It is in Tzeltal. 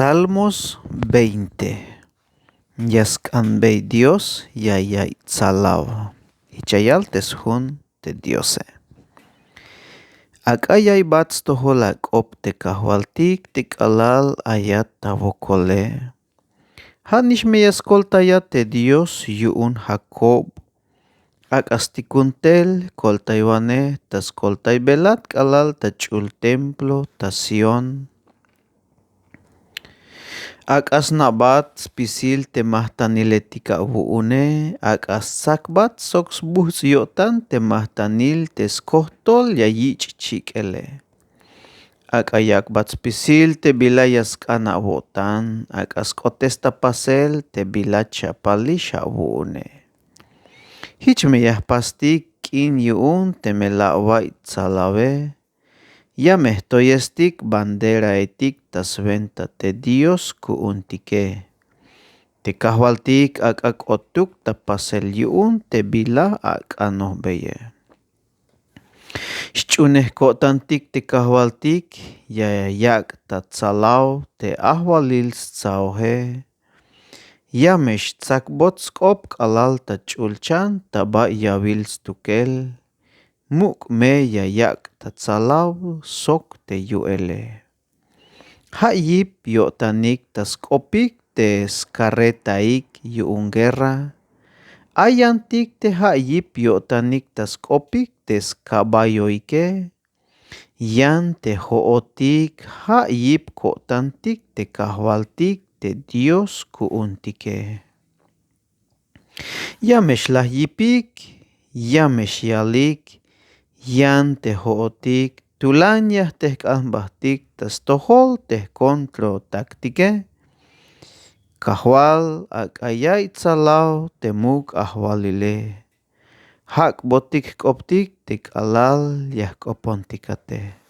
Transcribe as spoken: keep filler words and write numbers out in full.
Salmos veinte. Ya sk'anbey Dios ya yaiy tsalaw. Jich ya yal te sjun te Diose. Ak'a yaibat stojol ak'op te Kajwaltik te k'alal ayat ta wokole. Ja' nix me ya skoltayat te Dios yu'un Jacob. Ak'a stikun tel koltaywanej ta skoltaybelat k'alal ta ch'ul templo ta Sión. Ak'a sna'bat spisil te majtaniletik awu'une, ak'a stsakbat sok sbujts' yo'tan te majtanil te skojtol ya yich' chik'ele. Ak'a yak'bat spisil te bila ya sk'an awo'tan, ak'a sk'otes ta pasel te bila chapalix awu'une. Jich me ya jpastik k'in yu'un teme la awa'iy tsalawe. Ya me jtoyestik banderaetik ta swenta te Dios ku'untike. Te Kajwaltik ak'a k'otuk ta pasel yu'un te bila ak'anojbeye. Xch'unej ko'tantik te Kajwaltik ya yak' ta tsalaw te ajwalil stsaoje. Ya me xtsakbot sk'op k'alal ta ch'ulchan ta ba yawil stukel. Muk' me ya yak' ta tsalaw sok te yu'ele. Ja' yip yo'tanik ta sk'opik te skarretaik yu'un guerra. Ay yantik te ja' yip yo'tanik ta sk'opik te skaballoike. Yan te jo'otik ja' yip ko'tantik te Kajwaltik te Dios ku'untike. Ya me xlaj yipik, ya me xyalik, yan te jo'otik tulan ya jtejk'an jbajtik ta stojol te jkontrotaktike. Kajwal ak'a yaiy tsalaw te muk' ajwalile. Jak'botik jk'optik te k'alal ya jk'opontikate.